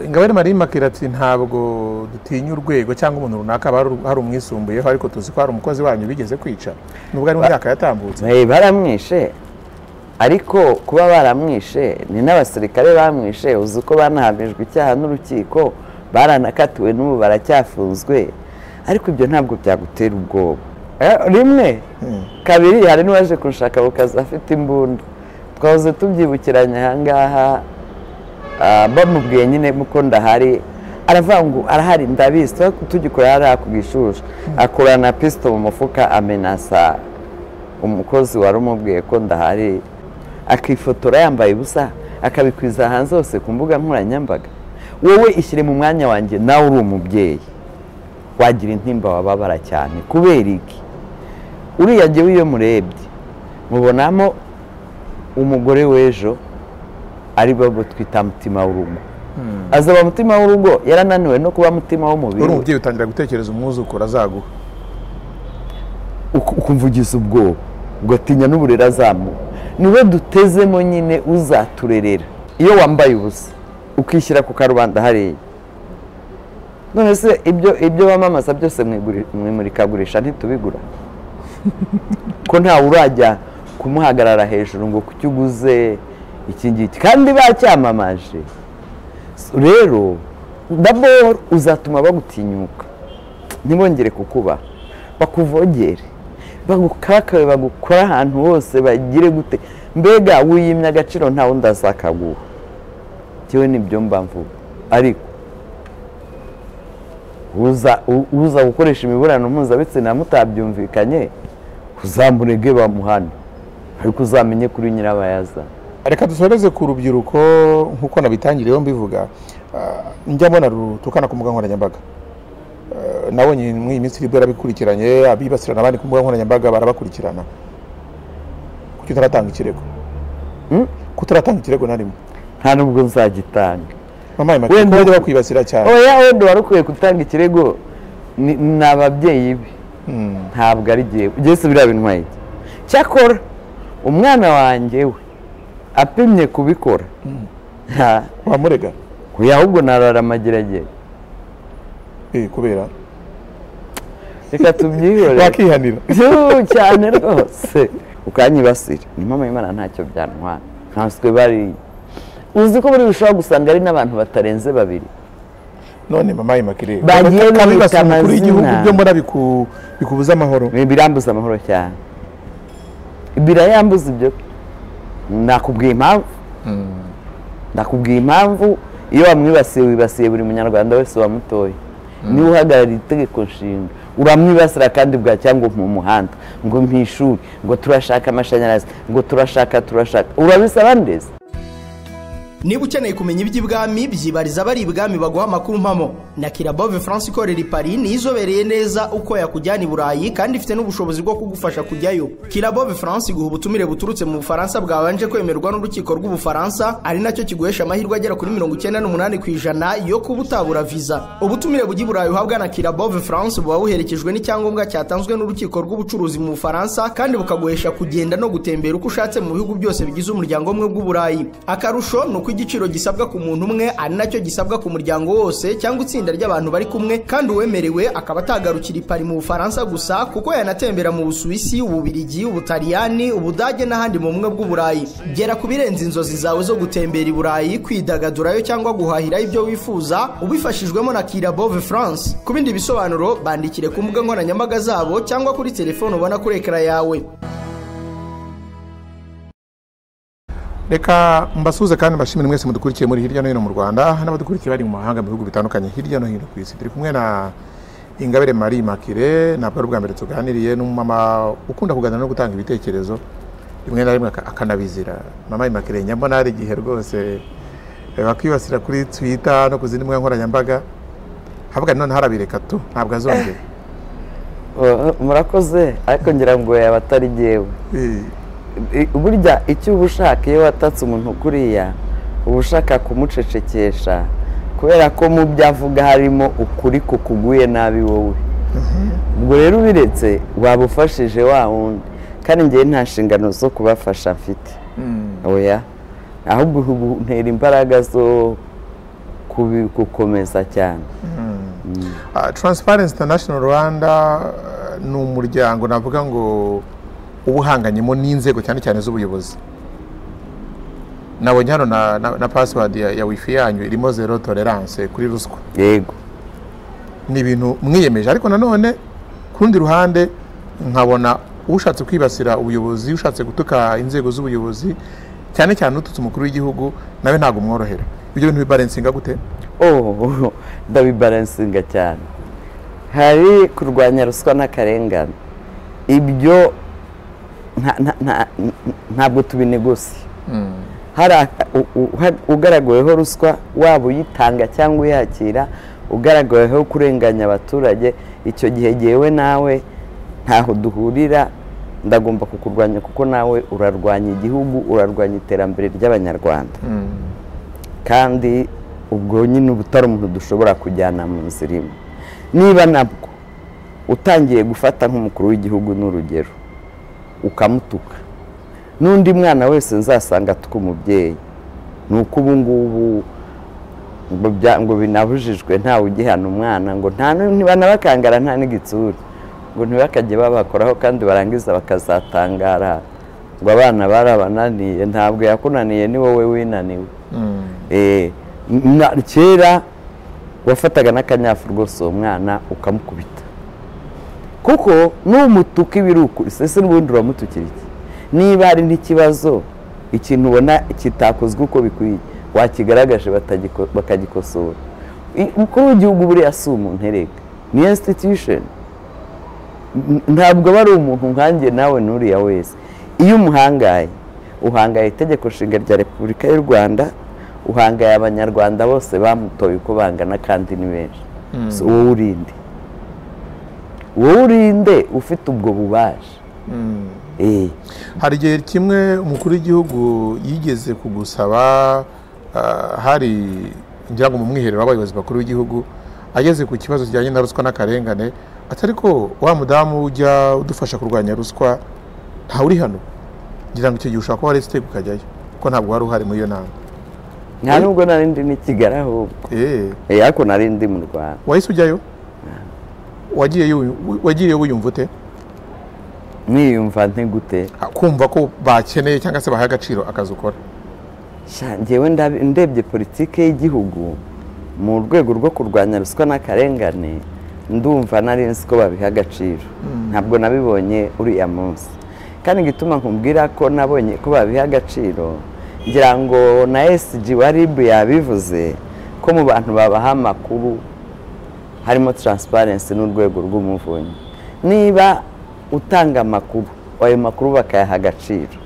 Ingabire Marie Immaculée ati ntabwo dutinya urwego cyangwa umuntu runaka hari umwisumbuyeho, ariko tuzi ko hari umukozi wanyu bigeze kwica nubwo ari mu myaka yatambutse. Baramwishe, ariko kuba baramwishe ni n'abasirikare bamwishe, uzi ko banahamijwe icyaha n'urukiko, baranakatiwe n'ubu baracyafunzwe, ariko ibyo ntabwo byagutera ubwoba. Rimwe kabiri hari n'uwaje kunshaka bukaza afite imbunda, twahoze tubyibukiranya aha ngaha, bamubwiye nyine muko ndahari, aravuga ngo arahari ndabizi, tugikora hariya ku Gishushu, akurana pisito mu mufuka amenasa umukozi wari umubwiye ko ndahari, akifotora yambaye ubusa akabikwiza hanze hose ku mbuga nkoranyambaga. Wowe ishyire mu mwanya wanjye, nawe uri umubyeyi wagira intimba wababara cyane. Kubera iki? Uriya jyewe iyo murebye mubonamo umugore w'ejo ari bo twita mutima w'urugo. Azaba mutima w'urugo yarananiwe no kuba mutima w'umubiri. Uri umubyeyi utangira gutekereza umwuzukuru azaguha, ukumvugiza ubwoba, ugatinya n'uburere azamuha. Niwe dutezemo nyine uzaturerera. Iyo wambaye ubusa ukishyira ku karubanda hariya, none se ibyo bamamaza byose mwimurikagurisha ntitubigura? Ko ntawe urajya kumuhagarara hejuru ngo kuki uguze iki ngiki kandi bacyamamaje. Rero d'abord uzatuma bagutinyuka, ntibongere kukuba, bakuvogere, bagukakawe, bagukora ahantu hose, bagire gute, mbega wiyimye agaciro nta wundi azakaguha. Cyewe nibyo mba mvuga. Ariko uza gukoresha imibonano mpuzabitsina mutabyumvikanye, uzamurege bamuhane, ariko uzamenye kuri nyirabayazana. Reka dusoreze ku rubyiruko nk'uko nabitangiriyeho mbivuga. Njya mbona rutukana ku mbuga nkoranyambaga, nabonye muri iyi minsi yarabikurikiranye, abibasirana abandi ku mbuga nkoranyambaga barabakurikirana. Kuki utaratanga ikirego? Kutaratanga ikirego na rimwe? Nta nubwo nzagitanga. Mama Immaculée, wenda bakwibasira cyane. Oya, wenda wari ukwiye gutanga ikirego ni ababyeyi be, ntabwo ari jyewe. Ugeze biriya bintwaye iki? Cyakora umwana wanjye we apimye kubikora, wamurega? Oya, ahubwo narara amageragere. Kubera reka tubyihorere, wakihanira cyane rwose ukanyibasira. Ni mama Imana ntacyo byantwara, nkanswe bari uzi ko buri ushobora gusanga ari n'abantu batarenze babiri. None mama Immaculée bagiye bita amazina y'igihugu, byo mbona bikubuza amahoro. Birambuza amahoro cyane, birayambuza ibyo. Nakubwiye impamvu, nakubwiye impamvu. Iyo wamwibasiye wibasiye buri munyarwanda wese wamutoye, niwe uhagarariye itegeko nshinga, uramwibasira kandi bwa cyangwa mu muhanda, ngo mpishuri, ngo turashaka amashanyarazi, ngo turashaka, urabisaba ndeze. Niba ukeneye kumenya iby'ibwami byibariza abari ibwami baguha amakuru mpamo. Na Kirabove France ikorera i Paris niyo izobereye neza uko yakujyana i Burayi, kandi ifite n'ubushobozi bwo kugufasha kujyayo. Kirabove France iguha ubutumire buturutse mu Bufaransa bwabanje kwemerwa n'urukiko rw'Ubufaransa, ari nacyo kiguhesha amahirwe agera kuri 98% yo kuba utabura visa. Ubutumire bujya i Burayi uhabwa na Kirabove France buba buherekejwe n'icyangombwa cyatanzwe n'urukiko rw'ubucuruzi mu Bufaransa, kandi bukaguhesha kugenda no gutembera uko ushatse mu bihugu byose bigize umuryango umwe bw'Uburayi. Akarusho ni uko igiciro gisabwa ku muntu umwe ari nacyo gisabwa ku muryango wose cyangwa itsinda ry'abantu bari kumwe, kandi uwemerewe akaba atagarukira i Paris mu Bufaransa gusa, kuko yanatembera mu Busuwisi, Ububirigi, Ubutaliyani, Ubudage n'ahandi mu bumwe bw'Uburayi. Gera ku birenze inzozi zawe zo gutembera i Burayi, kwidagadurayo cyangwa guhahirayo ibyo wifuza, ubifashijwemo na Kirabove France. Ku bindi bisobanuro bandikire ku mbuga nkoranyambaga zabo cyangwa kuri telefone ubona kuri ekara yawe. Reka mbasuze kandi mbashimire mwese mudukurikiye muri hirya no hino mu Rwanda n'abadukurikiye bari mu mahanga mu bihugu bitandukanye hirya no hino ku isi. Turi kumwe na Ingabire Marie Immaculée, ntabwo ari ubwa mbere tuganiriye, n'umumama ukunda kuganira no gutanga ibitekerezo, rimwe na rimwe akanabizira. Mama Immaculée, nyambona hari igihe rwose bakwibasira kuri Twitter no ku zindi mbuga nkoranyambaga, havuga none harabireka tu, ntabwo azongera. Murakoze, ariko ngira ngo yaba atari jyewe. Burya icyo uba ushaka iyo watatse umuntu kuriya, uba ushaka kumucecekesha, kubera ko mu byo avuga harimo ukuri kukuguye nabi wowe. Ubwo rero ubiretse waba ufashije wa wundi, kandi ngewe nta nshingano zo kubafasha mfite. Oya, ahubwo ntera imbaraga zo gukomeza cyane. Transparency International Rwanda ni umuryango navuga ngo ubuhanganyemo n'inzego cyane cyane z'ubuyobozi. Nabonye hano na password ya wifi yanyu irimo zero tolerance kuri ruswa. Yego. Ni ibintu mwiyemeje, ariko nanone ku rundi ruhande nkabona ushatse kwibasira ubuyobozi, ushatse gutuka inzego z'ubuyobozi, cyane cyane ututse umukuru w'igihugu, nawe ntabwo umworohera. Ibyo bintu bibalansinga gute? Oh, ndabibalansinga cyane. Hari kurwanya ruswa n'akarengane, ibyo ntabwo tubinegosi. Hari ugaragaweho ruswa, waba uyitanga cyangwa uyakira, ugaragaweho kurenganya abaturage, icyo gihe jyewe nawe ntaho duhurira, ndagomba kukurwanya kuko nawe urarwanya igihugu, urarwanya iterambere ry'Abanyarwanda. Kandi ubwo nyine ubutari umuntu dushobora kujyana mu nzira imwe. Niba nabwo utangiye gufata nk'umukuru w'igihugu n'urugero ukamutuka, n'undi mwana wese nzasanga atuka umubyeyi, ni uko ubu ngubu ngo binabujijwe, ntawe ugihana umwana, ngo ntibanabakangara nta n'igitsure, ngo ntibakajye babakoraho kandi barangiza bakazatangara ngo abana barabananiye. Ntabwo yakunaniye, ni wowe winaniwe. Kera wafataga n'akanyafu rwose uwo mwana ukamukubita, kuko n'umutuka ibiruku ese n'ubundi uramutukira iki? Niba hari n'ikibazo, ikintu ubona kitakozwe uko bikwiye, wakigaragaje bakagikosora. Umukuru w'igihugu buriya si umuntu erega, ni institution, ntabwo aba ari umuntu nkanjye nawe n'uriya wese. Iyo umuhangaye, uhangaye itegeko nshinga rya Repubulika y'u Rwanda, uhangaye Abanyarwanda bose bamutoye uko bangana kandi ni benshi. Wowe urinde, wowe urinde ufite ubwo bubasha. Hari igihe kimwe umukuru w'igihugu yigeze kugusaba, hari ngira ngo mu mwiherero w'abayobozi bakuru b'igihugu, ageze ku kibazo kijyanye na ruswa n'akarengane, atari ko wa mudamu ujya udufasha kurwanya ruswa ntawe uri hano. Ngira ngo icyo gihe ushobora kuba wari siteke ukajyayo, kuko ntabwo wari uhari muri iyo nama. Nta nubwo nari ndi n'i Kigali ahubwo. Ariko nari ndi mu Rwanda. Wahise ujyayo? Wagiyeyo wiyumva ute? Niyumva nte gute? Kumva ko bakeneye cyangwa se bahaye agaciro akazi ukora. Njyewe ndebye politike y'igihugu mu rwego rwo kurwanya ruswa n'akarengane, ndumva nari nzi ko babiha agaciro. Ntabwo nabibonye uriya munsi. Kandi igituma nkubwira ko nabonye ko babiha agaciro, ngira ngo na SG wa RIB yabivuze ko mu bantu babaha amakuru harimo Transparency n'urwego rw'umuvunyi. Niba utanga amakuru, ayo makuru bakayaha agaciro.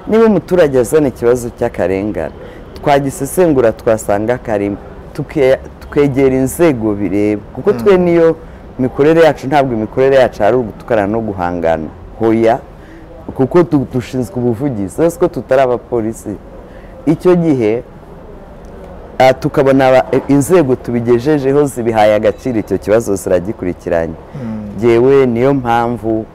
Niba umuturage azana ikibazo cy'akarengane, twagisesengura twasanga karimo, tukegera inzego bireba, kuko twe niyo mikorere yacu, ntabwo imikorere yacu ari ugutukana no guhangana, hoya, kuko dushinzwe ubuvugizi, ese ko tutari abapolisi. Icyo gihe tukabona inzego tubigejejeho zibihaye agaciro, icyo kibazo ziragikurikiranye. Jyewe niyo mpamvu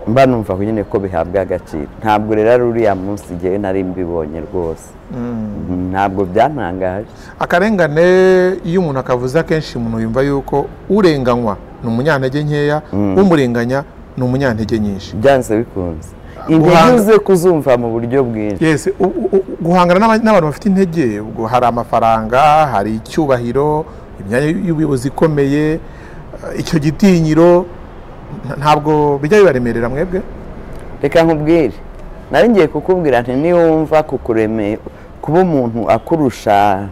mba numva nyine ko bihabwa agaciro. Ntabwo rero ari uriya munsi jyewe nari mbibonye rwose, ntabwo byantangaje. Akarengane iyo umuntu akavuze akenshi umuntu yumva yuko urenganywa ni umunyantege nkeya, umurenganya ni umunyantege nyinshi. Byanze bikunze intege uze kuzumva mu buryo bwinshi. Yes, guhangana n'abantu bafite intege, ubwo hari amafaranga, hari icyubahiro, imyanya y'ubuyobozi ikomeye, icyo gitinyiro, ntabwo bijya bibaremerera mwebwe? Reka nkubwire, nari ngiye kukubwira nti niwumva kukuremeye kuba umuntu akurusha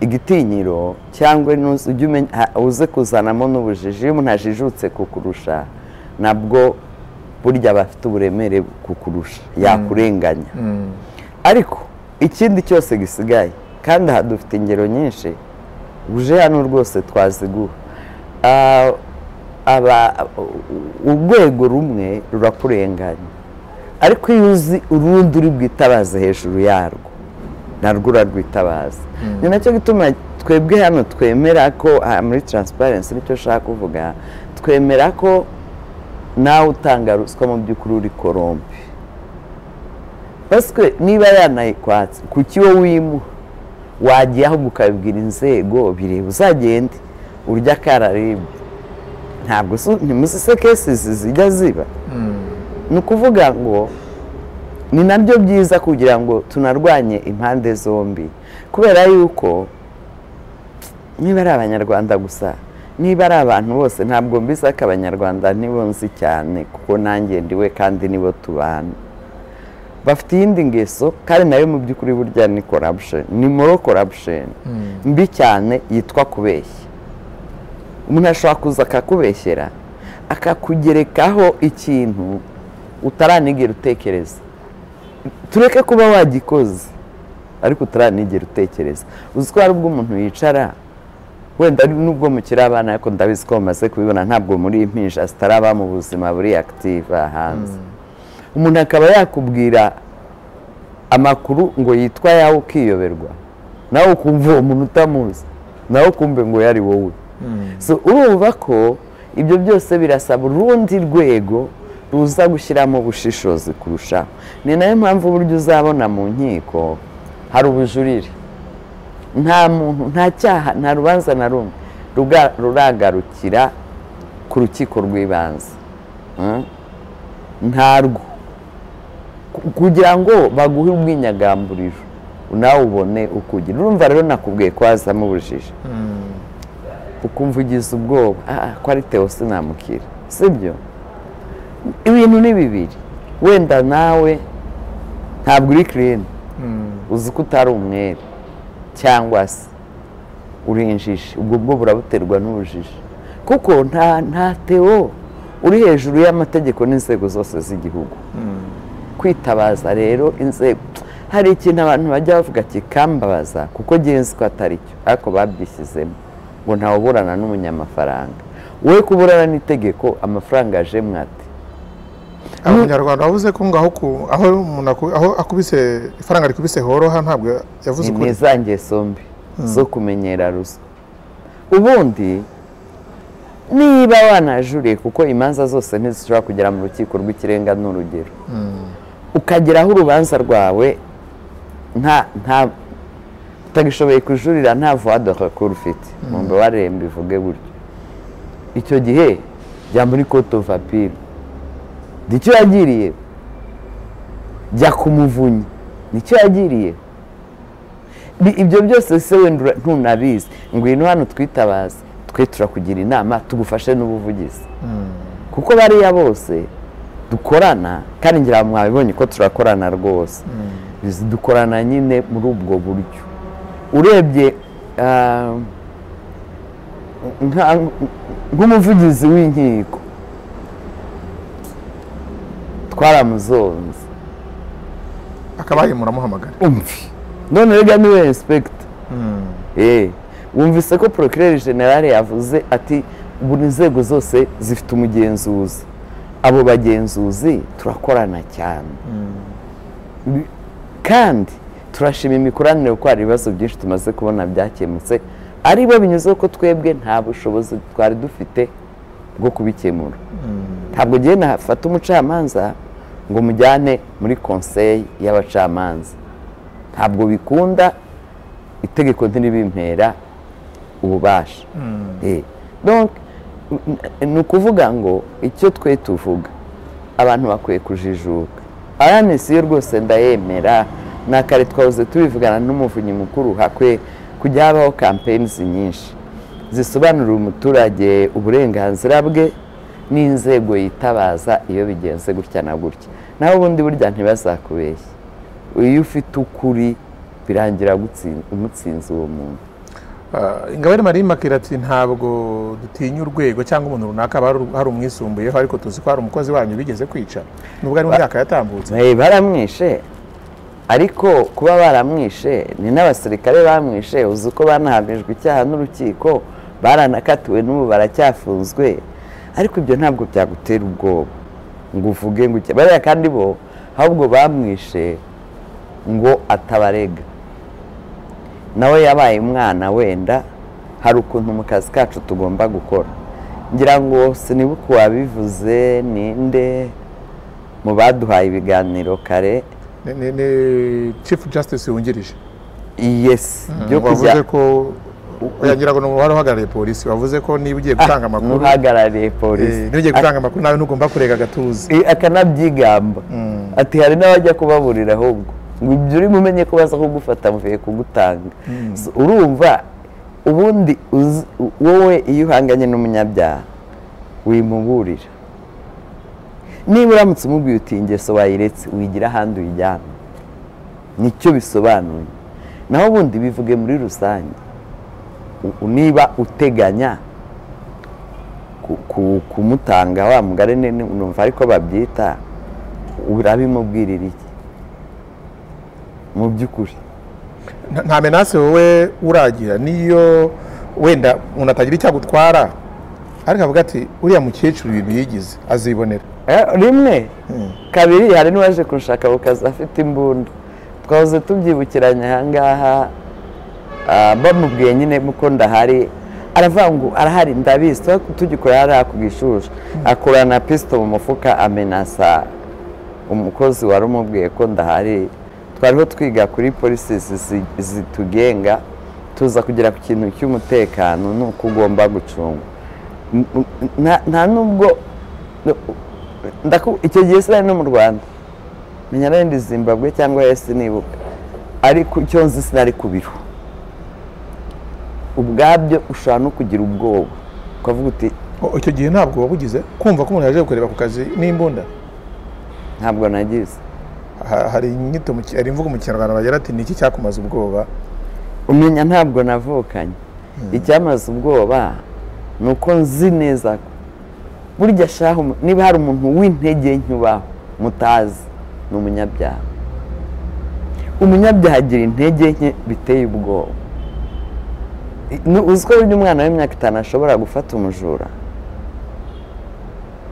igitinyiro, cyangwa uze kuzanamo n'ubujiji, iyo umuntu ajijutse kukurusha nabwo burya bafite uburemere kukurusha, yakurenganya. Ariko ikindi cyose gisigaye, kandi aha dufite ingero nyinshi, uje hano rwose twaziguha. Urwego rumwe rurakurenganya, ariko iyo uzi urundi uri bwitabaze hejuru yarwo, narwo urarwitabaza. Ni nacyo gituma twebwe hano twemera ko muri Transparency, nicyo nshaka kuvuga, twemera ko nawe utanga ruswa mu by'ukuri uri korompe. Paswe niba yanayikwatse, kuki wowe uyimuha? Wagiye ahubwo ukabibwira inzego bireba, uzagende urya kararibwe. Ntabwo ntimuzi kesi zijya ziba. Ni ukuvuga ngo ni nabyo byiza kugira ngo tunarwanye impande zombi, kubera yuko niba ari abanyarwanda gusa, niba ari abantu bose, ntabwo mbisa ko abanyarwanda nibo nzi cyane, kuko nanjye ndiwe kandi nibo tubana. Bafite iyindi ngeso kandi nayo mu by'ukuri burya ni corruption, ni moral corruption mbi cyane yitwa kubeshya. Umuntu ashobora kuza akakubeshyera, akakugerekaho ikintu utaranigera utekereza. Tureke kuba wagikoze ariko utaranigera utekereza. Uzi ko hari ubwo umuntu yicara, wenda nubwo mukiri abana, ariko ndabizi ko bamaze kubibona, ntabwo muri impinja zitaraba mu buzima buri active hanze. Umuntu akaba yakubwira amakuru ngo yitwa yawe ukiyoberwa, nawe ukumva uwo muntu utamuzi, nawe ukumve ngo yari wowe. So urumva ko ibyo byose birasaba urundi rwego ruza gushyiramo ubushishozi kurushaho. Ni nayo mpamvu uburyo uzabona mu nkiko hari ubujurire. Nta muntu, nta cyaha, nta rubanza na rumwe ruragarukira ku rukiko rw'ibanze. Ntarwo. Kugira ngo baguhe ubwinyagamburiro nawe ubone ukugira. Urumva rero nakubwiye ko hazamo ubujiji, ukumva ugize ubwoba, ko ari Theo sinamukira, sibyo? Ibintu ni bibiri, wenda nawe ntabwo uri clean, uzi ko utari umwere, cyangwa se uri injiji. Ubwo bwo burabuterwa n'ubujiji, kuko nta Theo uri hejuru y'amategeko n'inzego zose z'igihugu. Kwitabaza rero inzego, hari ikintu abantu bajya bavuga kikambabaza, kuko genzi ko atari cyo, ariko babyishyizemo ngo ntawuburana n'umunyamafaranga. Wowe kuburana n'itegeko, amafaranga aje mwate. Abanyarwanda bavuze ko ngaho aho umuntu aho akubise ifaranga rikubise horoha, ntabwo yavuze ukuri. Ni za ngeso mbi zo kumenyera ruswa. Ubundi niba wanajuriye, kuko imanza zose ntizishobora kugera mu rukiko rw'ikirenga n'urugero, ukageraho urubanza rwawe nta utagishoboye kujurira, nta voie de recours ufite, mumbabarire mbivuge gutyo, icyo gihe jya muri court of appeal. Nicyo yagiriye, jya ku muvunyi, nicyo yagiriye. Ibyo byose se wenda ntunabizi, ngwino hano twitabaze, twe turakugira inama, tugufashe n'ubuvugizi. Kuko bariya bose dukorana, kandi ngira mwabibonye ko turakorana rwose. Dukorana nyine muri ubwo buryo. Urebye nk'umuvugizi w'inkiko twaramuzonze, akabaye muramuhamagara umvi none rega niwe inspector. Wumvise ko procureur general yavuze ati ubu inzego zose zifite umugenzuzi, abo bagenzuzi turakorana cyane, kandi turashima imikoranire, kuko hari ibibazo byinshi tumaze kubona byakemutse ari bo binyuze ko twebwe nta bushobozi twari dufite bwo kubikemura. Ntabwo ngiye nafata umucamanza ngo mujyane muri conseil y'abacamanza, ntabwo bikunda, itegeko ntiribimpera ububasha. Donc ni ukuvuga ngo icyo twe tuvuga abantu bakwiye kujijuka. Aranesi yo rwose ndayemera, na kare twahoze tubivugana n'umuvunyi mukuru, hakwiye kujya habaho campaigns nyinshi zisobanurira umuturage uburenganzira bwe n'inzego yitabaza iyo bigenze gutya na gutya. Naho ubundi burya ntibazakubeshye, iyo ufite ukuri birangira umutsinze uwo muntu. Ingabire Marie Immaculée ati ntabwo dutinya urwego cyangwa umuntu runaka hari umwisumbuyeho, ariko tuzi ko hari umukozi wanyu bigeze kwica nubwo ari mu myaka yatambutse. Baramwishe, ariko kuba baramwishe ni n'abasirikare bamwishe, uzi ko banahamijwe icyaha n'urukiko, baranakatiwe n'ubu baracyafunzwe. Ariko ibyo ntabwo byagutera ubwoba ngo uvuge ngo bariya, kandi bo ahubwo bamwishe ngo atabarega, nawe yabaye umwana. Wenda hari ukuntu mu kazi kacu tugomba gukora, ngira ngo sinibuka uwabivuze ninde mu baduhaye ibiganiro kare, ni Chief Justice wungirije. Yes, byo kujya ko yagira ngo n'uwari uhagarariye polisi wavuze ko niba ugiye gutanga amakuru n'uhagarariye polisi niba ugiye gutanga amakuru nawe ntugomba kurega agatuza akanabyigamba ati hari n'abajya kubaburira ahubwo ngo ibyo urimo umenye ko baza kugufata mvuye kugutanga. Urumva ubundi wowe iyo uhanganye n'umunyabyaha wimuburira, niba uramutse umubwiye uti ingeso wayiretse wigira ahandi uyijyana, nicyo bisobanuye. Naho ubundi bivuge muri rusange, niba uteganya kumutanga wa mugare numva ariko babyita, urabimubwirira iki mu by'ukuri? Nta menace wowe uragira niyo wenda umuntu atagira icyo agutwara ariko avuga ati uriya mukecuru ibintu yigize azibonera. Rimwe kabiri hari n'uwaje kunshaka bukaza afite imbunda, twahoze tubyibukiranya aha ngaha, bamubwiye nyine muko ndahari, aravuga ngo arahari ndabizi, tugikora hariya ku Gishushu, akurana pisito mu mufuka amenasa umukozi wari umubwiye ko ndahari. Twariho twiga kuri polisi zitugenga, tuza kugera ku kintu cy'umutekano nuko ugomba gucungwa. Nta nubwo icyo gihe sinari no mu Rwanda, menya nari ndi Zimbabwe cyangwa ese nibuka, ariko icyo nzi sinari ku biro. Ubwabyo ushobora no kugira ubwoba ukavuga uti icyo gihe ntabwo wabugize kumva ko umuntu yaje kureba ku kazi n'imbunda? Ntabwo nagize. Hari inyito hari imvugo mu Kinyarwanda bagira ati niki cyakumaza ubwoba? Umenya ntabwo navukanye. Icyamaze ubwoba nuko nzi neza burya shaho niba hari umuntu w'intege nke mutazi ni umunyabyaha. Umunyabyaha agira intege nke biteye ubwoba. Uzi ko burya umwana w'imyaka 5 ashobora gufata umujura,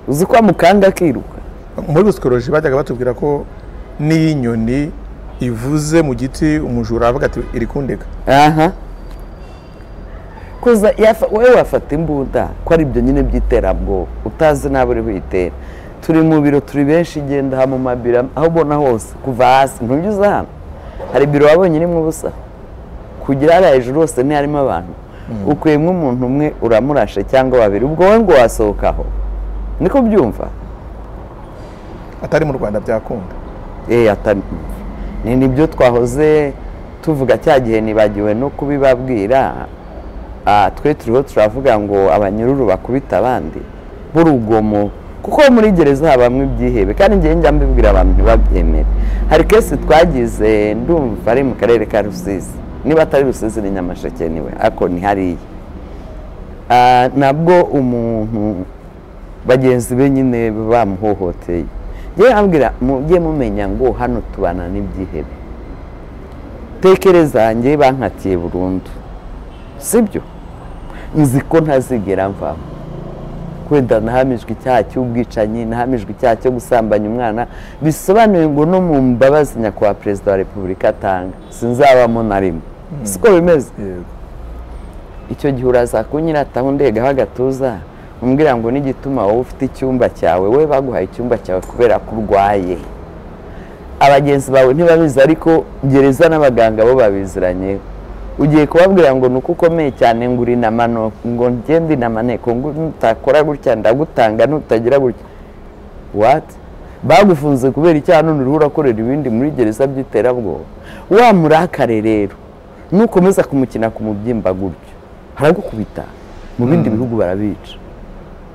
uzi ko amukanga akiruka. Muri psychologie bajyaga batubwira ko n'inyoni ivuze mu giti umujura avuga ati iri kundeka. Aha kuza wowe wafata imbunda ko ari ibyo nyine by'iterabwoba utazi nabo uri huyitera. Turi mu biro turi benshi, genda mu mabiro aho ubona hose kuva hasi ntujya uza hano. Hari biro wabonye irimo ubusa kugira hariya hejuru hose ntiharimo abantu, ukuyemo umuntu umwe uramurashe cyangwa babiri, ubwo wowe ngo wasohokaho niko byumva. Atari mu Rwanda byakunda. Atari ni nibyo twahoze tuvuga cya gihe nibagiwe no kubibabwira. Twe turiho turavuga ngo abanyururu bakubita abandi b'urugomo, kuko muri gereza habamwe ibyihebe, kandi ngiye njya mbibwira abantu ntibabyemere. Hari kesi twagize ndumva ari mu karere ka Rusizi, niba atari Rusizi ni Nyamasheke niwe, ariko ni hariya. Nabwo umuntu bagenzi be nyine bamuhohoteye, ngiye ambwira mujye mumenya ngo hano tubana n'ibyihebe. Tekereza ngiye bankatiye burundu, sibyo? Nzi ko ntazigera mvamo. Wenda nahamijwe icyaha cy'ubwicanyi, nahamijwe icyaha cyo gusambanya umwana, bisobanuye ngo no mu mbabazi nyakubahwa Perezida wa Repubulika atanga sinzabamo na rimwe. Siko bimeze? Icyo gihe uraza kunyirataho ndegaho agatuza umbwira ngo n'igituma wowe ufite icyumba cyawe, wowe baguhaye icyumba cyawe kubera ko urwaye, abagenzi bawe ntibabizi ariko gereza n'abaganga bo babiziranye. Ugiye kubabwira ngo nuko ukomeye cyane ngo uri namano, ngo ngende namaneko, ngo nutakora gutya ndagutanga, nutagira gutya. What? Bagufunze kubera icyaha none uriho urakorera ibindi muri gereza by'iterabwoba. Wa murakare rero nukomeza kumukina ku mubyimba gutyo haragukubita. Mu bindi bihugu barabica.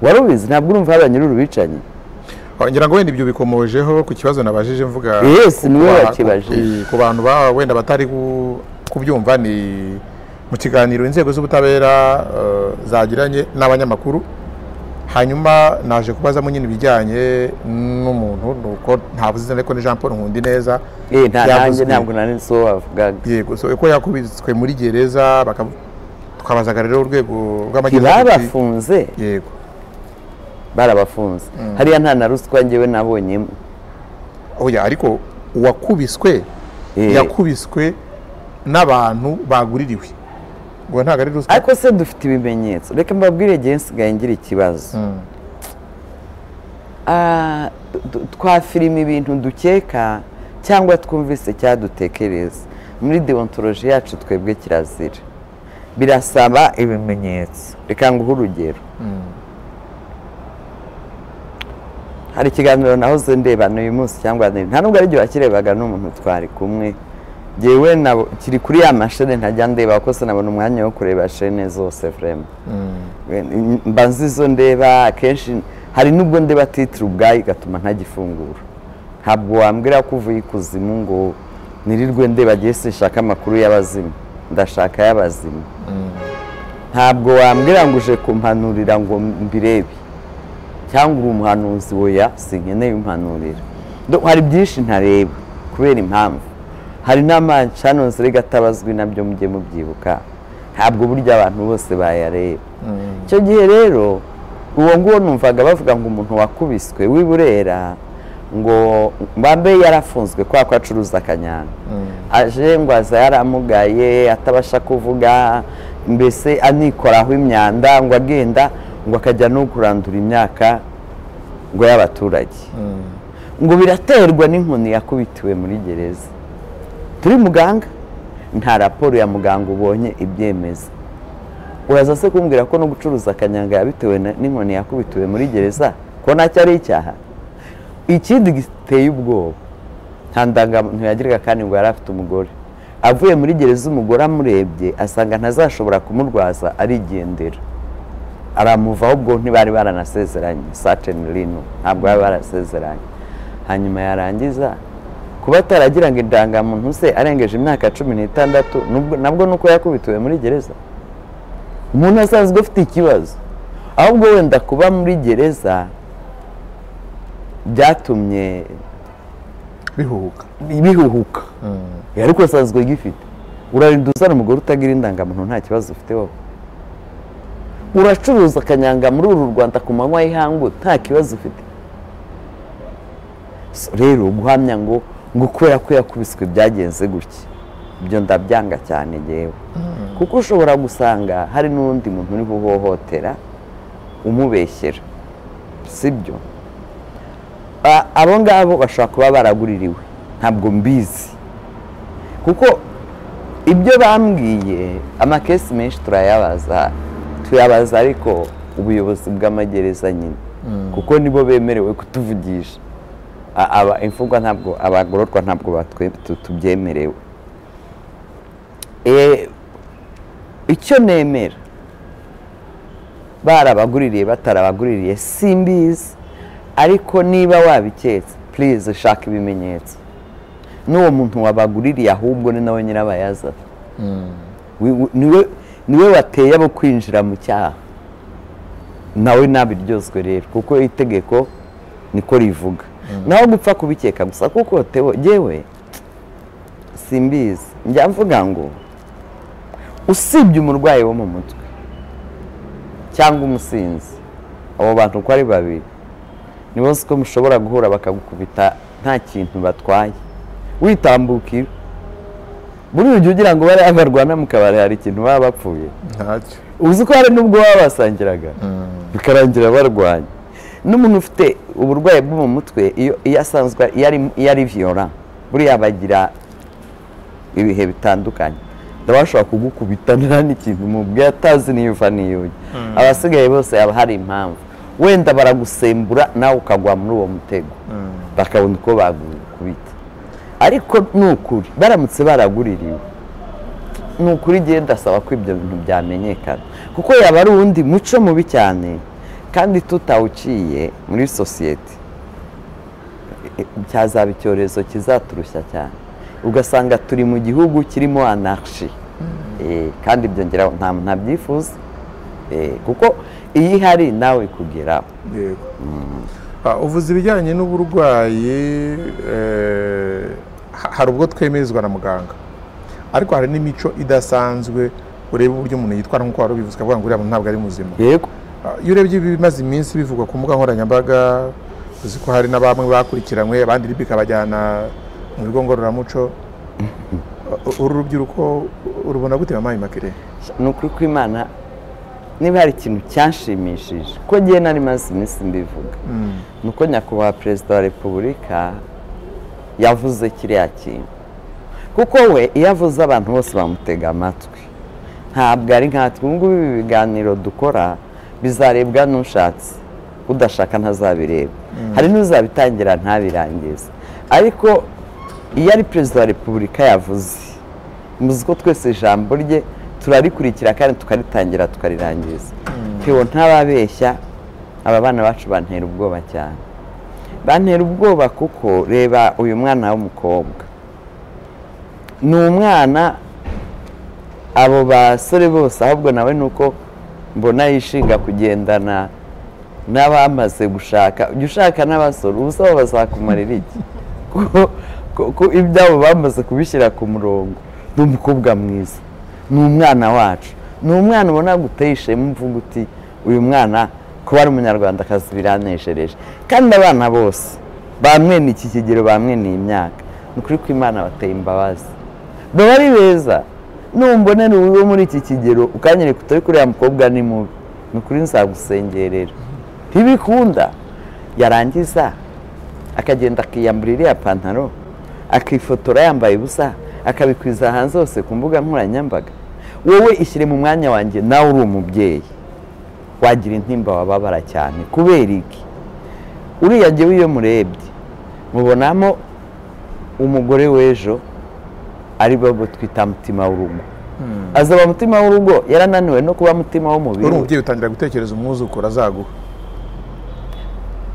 Warubizi? Ntabwo urumva abanyururu bicanye. Ngira ngo wenda ibyo bikomojeho ku kibazo nabajije mvuga. Yes, niwe wakibajije. Ku bantu ba wenda batari kubyumva, ni mu kiganiro inzego z'ubutabera zagiranye n'abanyamakuru, hanyuma naje kubazamo nyine ibijyanye n'umuntu nuko ntavuze ariko ni Jean Paul Nkundineza. Nta ntabwo nari so wavugaga. Yego, so uko yakubitswe muri gereza tukabazaga rero urwego rw'amagereza babafunze. Yego, barabafunze. Hariya nta na ruswa njyewe nabonyemo. Oya, ariko uwakubiswe yakubiswe n'abantu baguririwe, ngo ntago ari ruswa. Ariko se dufite ibimenyetso. Reka mbabwire igihe nsigaye ngira ikibazo. Twafilima ibintu dukeka cyangwa twumvise cyadutekereza, Muri deontologie yacu twebwe kirazira, birasaba ibimenyetso. Reka nguhe urugero. Hari ikiganiro nahoze ndeba n'uyu munsi cyangwa nta nubwo ari igihe wakirebaga n'umuntu twari kumwe, njyewe kiri kuri ya mashene ntajya ndeba kuko sinabona umwanya wo kureba shene zose vraiment. Mba nzi izo ndeba akenshi, hari n'ubwo ndeba titre ubwayo igatuma ntagifungura. Ntabwo wambwira ko uvuye ikuzimu ngo nirirwe ndeba, agiye sinshaka amakuru y'abazimu, ndashaka y'abazima. Ntabwo wambwira ngo uje kumpanurira ngo mbirebe cyangwa uri umuhanuzi, oya sinkeneye umpanurira. Hari byinshi ntareba kubera impamvu. Hari n'amacanozi rega atabazwi nabyo mujye mubyibuka, ntabwo burya abantu bose bayareba. Icyo gihe rero uwo nguwo numvaga bavuga ngo umuntu wakubiswe w'i Burera ngo mbambe yarafunzwe kwa ko acuruza akanyanga, aje ngo aza yaramugaye atabasha kuvuga, mbese anikoraho imyanda, ngo agenda ngo akajya no kurandura imyaka ngo y'abaturage, ngo biraterwa n'inkoni yakubitiwe muri gereza. Turi muganga, nta raporo ya muganga ubonye ibyemeza. Uraza se kumbwira ko no gucuruza akanyanga yabitewe n'inkoni yakubitiwe muri gereza, ko nacyo ari icyaha? Ikindi giteye ubwoba, nta ndangamuntu yagiraga kandi ngo yari afite umugore. Avuye muri gereza umugore amurebye asanga ntazashobora kumurwaza, arigendera aramuvaho. Ubwo ntibari baranasezeranye, certainly no, ntabwo bari barasezeranye. Hanyuma yarangiza kuba ataragira ngo indangamuntu se arengeje imyaka 16, nabwo nuko yakubitiwe muri gereza. Umuntu asanzwe afite ikibazo, ahubwo wenda kuba muri gereza byatumye bihuhuka, ariko asanzwe gifite. Urarinda uzana umugore utagira indangamuntu nta kibazo ufite wowe. Uracuruza akanyanga muri uru Rwanda ku manywa y'ihangu nta kibazo ufite. Rero guhamya ngo kubera ko yakubiswe byagenze gutya, ibyo ndabyanga cyane yewe. Kuko ushobora gusanga hari n'undi muntu uri guhohotera umubeshyera, sibyo? Abo ngabo bashobora kuba baraguririwe, ntabwo mbizi, kuko ibyo bambwiye amakesi menshi turayabaza, ariko ubuyobozi bw'amagereza nyine, kuko nibo bemerewe kutuvugisha. Aba imfungwa ntabwo, abagororwa ntabwo tubyemerewe. Icyo nemera, barabaguririye batarabaguririye simbizi, ariko niba wabiketse please shaka ibimenyetso. N'uwo muntu wabaguririye ahubwo ni nawe nyirabayazana, niwe wateye abo kwinjira mu cyaha, nawe nabiryozwe rero, kuko itegeko niko rivuga. Naho gupfa kubikeka gusa, kuko yewe simbizi, njya mvuga ngo usibye umurwayi wo mu mutwe cyangwa umusinzi, abo bantu uko ari babiri nibo ko mushobora guhura bakagukubita nta kintu batwaye, witambukira. Buri ujya ugira ngo bari barwana mu kabari hari ikintu baba bapfuye, ntacyo. Uzi ko hari n'ubwo baba basangiraga bikarangira barwanya. N'umuntu ufite uburwayi bwo mu mutwe iyo asanzwe iyo ari violent, buriya bagira ibihe bitandukanye, ndabashobora kugukubita nta n'ikintu mubwiye atazi niyo uva niyo ujya. Abasigaye bose haba hari impamvu, wenda baragusembura nawe ukagwa muri uwo mutego, bakabona uko bagukubita. Ariko ni ukuri baramutse baraguririwe, ni ukuri genda ndasaba ko ibyo bintu byamenyekana, kuko yaba ari uwundi muco mubi cyane kandi tutawuciye muri sosiyete cyazaba icyorezo kizaturushya cyane, ugasanga turi mu gihugu kirimo anarchie. Kandi ibyo ngira nta muntu abyifuza, kuko iyo ihari nawe kugeraho. Yego. Uvuze ibijyanye n'uburwayi, hari ubwo twemerezwa na muganga, ariko hari n'imico idasanzwe ureba uburyo umuntu yitwara nk'uko wari ubivuze, ukavuga ngo uriya muntu ntabwo ari muzima. Yego. Iyo urebye ibimaze iminsi bivugwa ku mbuga nkoranyambaga, uzi ko hari na bamwe bakurikiranywe, abandi bikabajyana mu bigo ngororamuco. Uru rubyiruko urubona gute mama Immaculée? Ni ukuri kw'Imana, niba hari ikintu cyanshimishije ko ngiye nari maze iminsi mbivuga, ni uko nyakubahwa Perezida wa Repubulika yavuze kiriya kintu. Kuko we iyo avuze abantu bose bamutega amatwi, ntabwo ari nkatwe. Ubu ngubu ibi biganiro dukora bizarebwa n'ushatse, udashaka ntazabireba, hari n'uzabitangira ntabirangize. Ariko iyo ari perezida wa repubulika yavuze, muzi ko twese ijambo rye turarikurikira kandi tukaritangira tukarirangiza. Theo ntababeshya, aba bana bacu bantera ubwoba cyane, bantera ubwoba kuko reba uyu mwana w'umukobwa ni umwana abo basore bose, ahubwo nawe nuko mbona yishinga kugendana n'abamaze gushaka. Ujya ushaka n'abasore, ubu bazakumarira iki? Ko ibyabo bamaze kubishyira ku murongo. Ni umukobwa mwiza, ni umwana wacu, ni umwana ubona guteye ishema, umvuga uti uyu mwana kuba ari umunyarwandakazi biraneshereje. Kandi abana bose bamwe iki kigero, bamwe ni imyaka, ni ukuri ko Imana bateye imbabazi, baba ari beza. Numbonera uwo muri iki kigero ukanyereka utari kuriya mukobwa ni mubi, ni ukuri nzagusengerera. Ntibikunda. Yarangiza akagenda akiyambura iriya pantaro, akifotora yambaye ubusa, akabikwiza hanze hose ku mbuga nkoranyambaga. Wowe ishyire mu mwanya wanjye, nawe uri umubyeyi, wagira intimba, wababara cyane. Kubera iki? Uriya jyewe iyo murebye mubonamo umugore w'ejo ari bo twita mutima w'urugo. Azaba mutima w'urugo yarananiwe no kuba mutima w'umubiri. Uri umubyeyi utangira gutekereza umwuzukuru azaguha,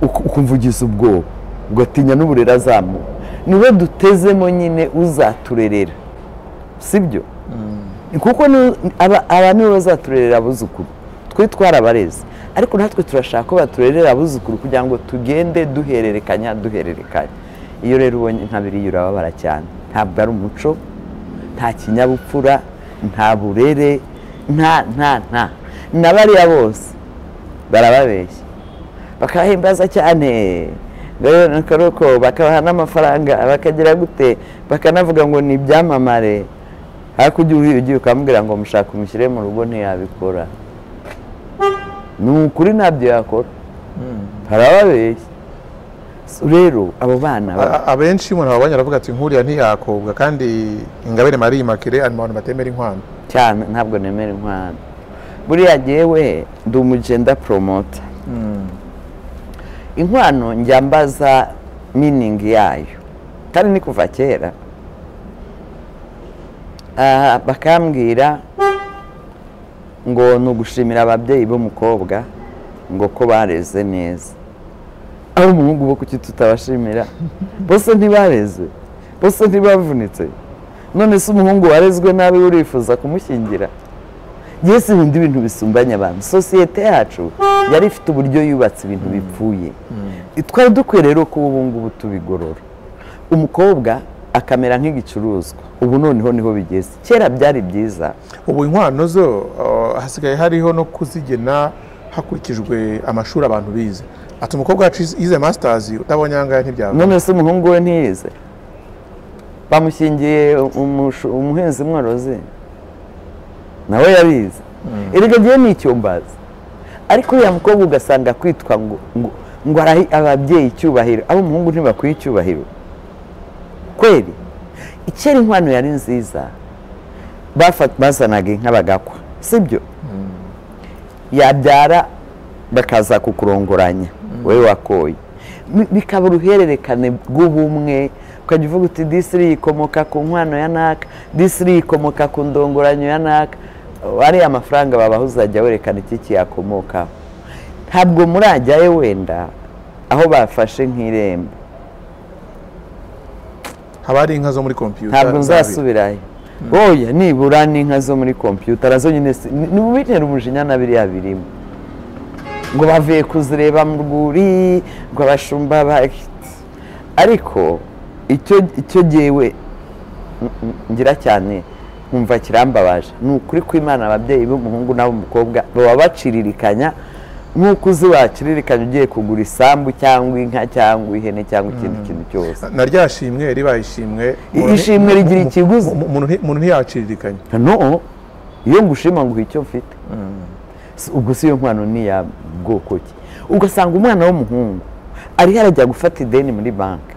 ukumva ugize ubwoba, ugatinya n'uburere azamuha. Niwe dutezemo nyine uzaturerera, sibyo? Kuko aba nibo bazaturerera abuzukuru, twe twarabareze, ariko natwe turashaka ko baturerera abuzukuru kugira ngo tugende duhererekanya. Iyo rero ubonye nka biriya urababara cyane. Ntabwo ari umuco, nta kinyabupfura, nta burere, nta nta nta na bariya bose barababeshya, bakahimbaza cyane, bakabaha n'amafaranga, bakagira gute, bakanavuga ngo ni ibyamamare. Hakurya ugiye ukamubwira ngo mushaka umushyire mu rugo, ntiyabikora. Ni ukuri ntabyo yakora, harababeshya. Rero abo bana abenshi umuntu ababonye aravuga ati nkuriya ntiyakobwa. Kandi Ingabire Marie Immaculée ari mu bantu batemera inkwano cyane. Ntabwo nemera inkwano. Buriya jyewe ndi umugenda promoter. Inkwano njya mbaza meaning yayo, kandi ni kuva kera. Bakambwira ngo ni ugushimira ababyeyi b'umukobwa ngo ko bareze neza. Aho umuhungu bo kuki tutabashimira? Bose ntibareze, bose ntibavunitse. None se umuhungu warezwe nabi urifuza kumushyingira? Yesu, ibindi bintu bisumbanya abantu. Sosiyete yacu yari ifite uburyo yubatse ibintu bipfuye. Twari dukwiye rero kuba ubu ngubu tubigorora, umukobwa akamera nk'igicuruzwa. Ubu noneho niho bigeze. Kera byari byiza. Ubu inkwano zo hasigaye hariho no kuzigena hakurikijwe amashuri abantu bize. Ati umukobwa wacu yize masters, utabonye angahe ntibyaba. None se umuhungu we ntiyize? Bamushyingiye umuhinzi mworozi, nawe yarize. Erega ngiye ni icyombazi. Ariko uriya mukobwa ugasanga kwitwa ngo ngo arahi ababyeyi icyubahiro, abo umuhungu ntibakwiye icyubahiro kweri. Icyera inkwano yari nziza, bazanaga inka bagakwa, sibyo? Yabyara bakaza kukurongoranya wowe wakoye, bikaba uruhererekane rw'ubumwe. Ukajya uvuga uti disiri ikomoka ku nkwano ya naka, disiri ikomoka ku ndongoranyo ya naka. Ariya mafaranga babaho uzajya werekana iki kiyakomokaho. Ntabwo murajyayo wenda aho bafashe nk'irembo, haba hari inka zo muri computer. Ntabwo nzasubirayo. Oya, nibura n'inka zo muri computer nazo nyine ni umujinya na biriya birimo, ngo bavuye kuzireba mu rwuri, ngo abashumba ba. Ariko icyo jyewe ngira cyane nkumva kirambabaje, ni ukuri kw'Imana ababyeyi b'umuhungu n'ab'umukobwa baba baciririkanya nk'uko uzi waciririkanya ugiye kugura isambu cyangwa inka cyangwa ihene cyangwa ikindi kintu cyose. Na rya shimwe ribaye ishimwe, ishimwe rigira ikiguzi, umuntu ntiyaciririkanya. No, iyo ngushima nguha icyo mfite. Ubwo si iyo nkwano ni ya bwoko ki? Ugasanga umwana w'umuhungu ariho arajya gufata ideni muri banki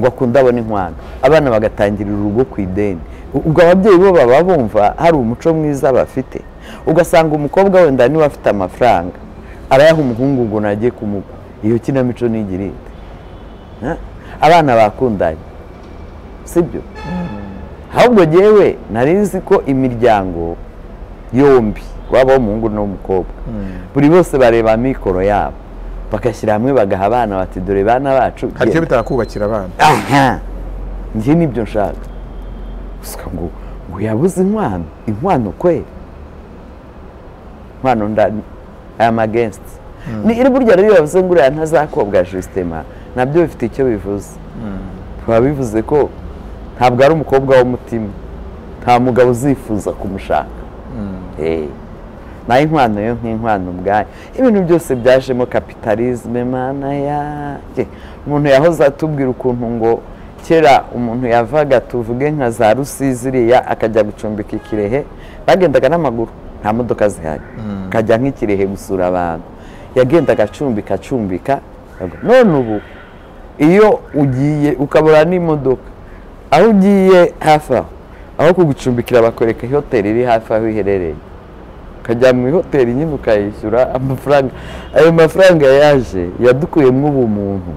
ngo akunde abone inkwano, abana bagatangirira urugo ku ideni. Ubwo ababyeyi bo baba bumva hari umuco mwiza bafite. Ugasanga umukobwa wenda niwe afite amafaranga arayaha umuhungu ngo najye kumugwa. Iyo kinamico nigira ite? Abana bakundanye, sibyo? Ahubwo jyewe nari nzi ko imiryango yombi, waba umuhungu n'umukobwa, buri bose bareba amikoro yabo bagashyira hamwe, bagaha abana bati dore bana bacu, hari icyo bitakubakira abana. Aha njye nibyo nshaka. Gusa ngo yabuze inkwano, inkwano kweli, inkwano nda I am against. Ni iri burya rero yavuze ngo uriya ntazakobwa justement, nabyo bifite icyo bivuze. Biba bivuze ko ntabwo ari umukobwa w'umutima, nta mugabo uzifuza kumushaka. Nayo inkwano yo nk'inkwano ubwayo, ibintu byose byajemo kapitalisme. Mana yanjye, umuntu yahoze atubwira ukuntu ngo kera umuntu yavaga tuvuge nka za Rusizi iriya akajya gucumbika i Kirehe, bagendaga n'amaguru, nta modoka zihari, akajya nk'i Kirehe gusura abantu, yagendaga acumbika acumbika. None ubu iyo ugiye ukabura n'imodoka, aho ugiye hafi aho, aho kugucumbikira bakwereka hoteli iri hafi aho iherereye, ukajya mu ihoteli nyine ukayishyura amafaranga. Ayo mafaranga yaje yadukuyemo ubumuntu.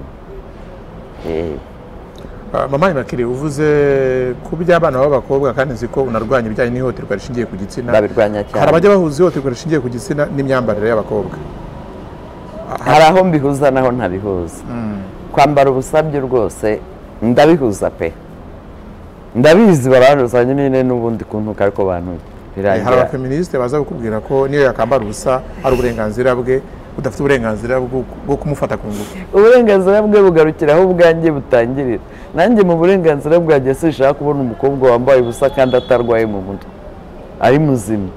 Mama Immaculee, uvuze ku by'abana b'abakobwa, kandi nzi ko unarwanya ibijyanye n'ihohoterwa rishingiye ku gitsina. Ndabirwanya cyane. Hari abajya bahuza ihohoterwa rishingiye ku gitsina n'imyambarire y'abakobwa. Hari aho mbihuza naho ntabihuza. Kwambara ubusabye rwose ndabihuza pe, ndabizi baranduza nyine n'ubundi kuntu ariko bantu birangira. Hari abafeministe baza kukubwira ko niyo yakambara ubusa ari uburenganzira bwe, udafite uburenganzira bwo kumufata ku ngufu. Uburenganzira bwe bugarukira aho ubwanjye butangirira. Nanjye mu burenganzira bwanjye sinshaka kubona umukobwa wambaye ubusa kandi atarwaye mu mutwe, ari muzima.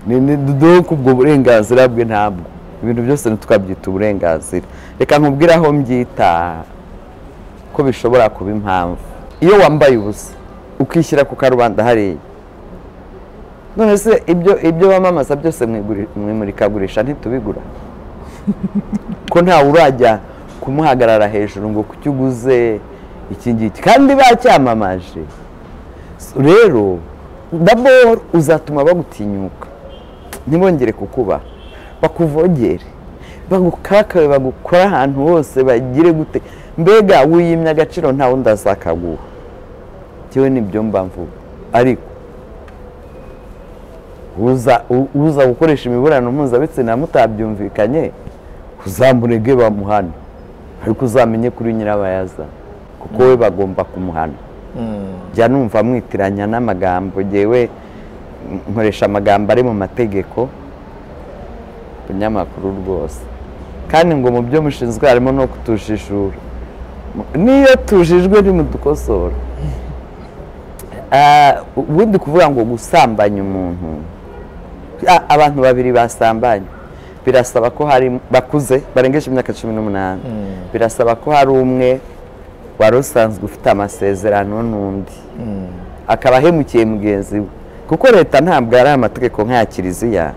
Ni donc ubwo burenganzira bwe ntabwo ibintu byose ntitwabyita uburenganzira. Reka nkubwire aho mbyita ko bishobora kuba impamvu. Iyo wambaye ubusa ukishyira ku karubanda hariya, none se ibyo bamamaza byose mwimurikagurisha ntitubigura? Ko ntawe urajya kumuhagarara hejuru ngo kuki uguze iki ngiki kandi bacyamamaje. Rero d'abord uzatuma bagutinyuka, ntibongere kukuba, bakuvogere, bagukakawe, bagukora ahantu hose, bagire gute, mbega wiyimye agaciro nta wundi azakaguha. Cyewe nibyo mba mvuga. Ariko uza gukoresha imibonano mpuzabitsina mutabyumvikanye, uzamurege bamuhana, ariko uzamenye kuri nyirabayaza kuko we bagomba kumuhana. Jya numva mwitiranya n'amagambo, jyewe nkoresha amagambo ari mu mategeko kunyamakuru rwose. Kandi ngo mu byo mushinzwe harimo no kutujijura, niyo tujijwe ntimudukosora. Ubundi kuvuga ngo gusambanya umuntu, abantu babiri basambanye birasaba ko hari bakuze barengeje imyaka 18, birasaba ko hari umwe wari usanzwe ufite amasezerano n'undi akaba ahemukiye mugenzi we. Kuko leta ntabwo ari amategeko nk'aya kiliziya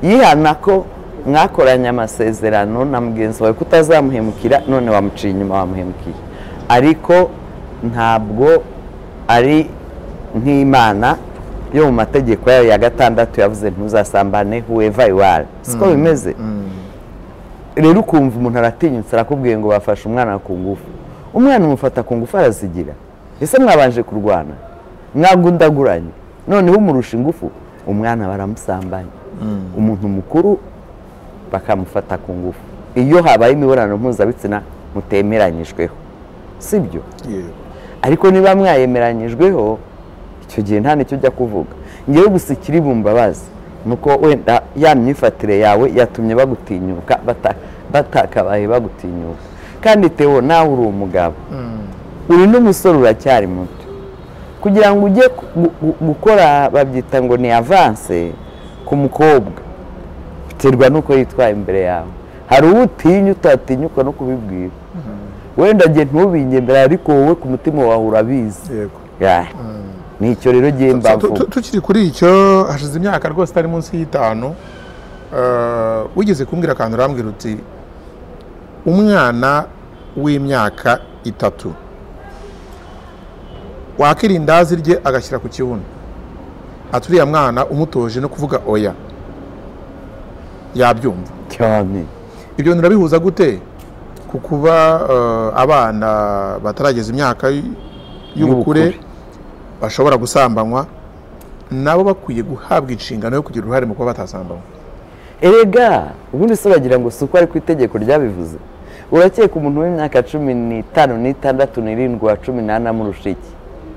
yihana ko mwakoranye amasezerano na mugenzi wawe kutazamuhemukira, none wamuciye inyuma wamuhemukiye. Ariko ntabwo ari nk'Imana yo mu mategeko yayo ya 6 yavuze ntuzasambane whoever you are, siko bimeze. Rero ukumva umuntu aratinyutse arakubwiye ngo bafashe umwana ku ngufu, umwana umufata ku ngufu arazigira. Ese mwabanje kurwana, mwagundaguranye, noneho umurusha ingufu, umwana baramusambanya. Umuntu mukuru bakamufata ku ngufu iyo habaye imibonano mpuzabitsina mutemeranyijweho, sibyo? Ariko niba mwayemeranyijweho icyo gihe nta nicyo ujya kuvuga. Ngewe gusa ikiri bumbabazi nuko wenda ya myifatire yawe yatumye bagutinyuka, batakabaye bagutinyuka. Kandi Theo nawe uri umugabo, uri n'umusore, uracyari muto, kugira ngo ujye gukora babyita ngo ni avance ku mukobwa, biterwa nuko yitwaye imbere yawe. Hari uwo utinya utatinyuka no kubibwira, wenda njye ntubinyemerere ariko wowe ku mutima wawe urabizi. Nicyo rero gihe mbavuga. Tukiri kuri icyo, hashize imyaka rwose itari munsi y'5, wigeze kumbwira akantu urambwira uti umwana w'imyaka 3 Wakirindazi rye agashyira ku kibuno, aturiya mwana umutoje no kuvuga oya yabyumva cyane. Ibyo bintu urabihuza gute ku kuba abana batarageza imyaka y'ubukure bashobora gusambanywa, nabo bakwiye guhabwa inshingano yo kugira uruhare mu kuba batasambanywa? Erega ubundi se bagira ngo si uko ari ku itegeko ryabivuze. Urakeka umuntu w'imyaka 15, 16, 17 wa 18 amurusha iki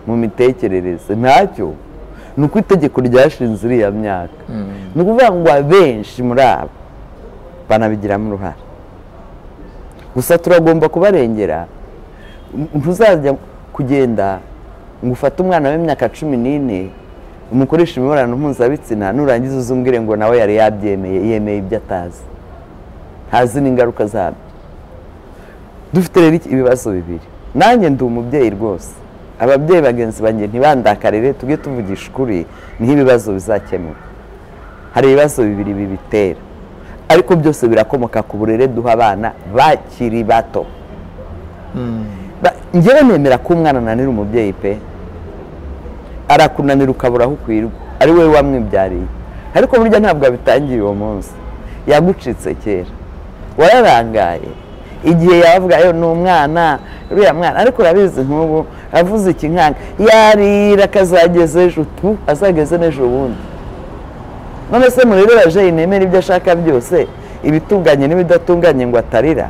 mu mitekerereze? Ntacyo. Ni uko itegeko ryashinze iriya myaka. Ni ukuvuga ngo abenshi muri abo banabigiramo uruhare. Gusa turagomba kubarengera. Ntuzajya kugenda ngo ufate umwana w'imyaka 14 umukoresha imibonano mpuzabitsina, nurangiza uzumbwire ngo nawe yari yabyemeye, yemeye ibyo atazi, ntazi n'ingaruka zabyo. Dufite rero ibibazo bibiri. Nanjye ndi umubyeyi rwose, ababyeyi bagenzi banjye ntibandakarire, tujye tuvugisha ukuri, niho ibibazo bizakemuka. Hari ibibazo bibiri bibitera, ariko byose birakomoka ku burere duha abana bakiri bato. Njyewe nemera ko umwana ananira umubyeyi pe, arakunanira ukabura aho ukwirwa, ari wowe wamwibyariye. Ariko burya ntabwo abitangiye uwo munsi, yagucitse kera, wararangaye. Igihe yavuga yo ni umwana, uriya mwana, ariko urabizi nk'ubu avuze ikinkanga yarira akazageza ejo, tu azageze n'ejo bundi. None se murebe baje inemera ibyo ashaka byose, ibitunganye n'ibidatunganye ngo atarira,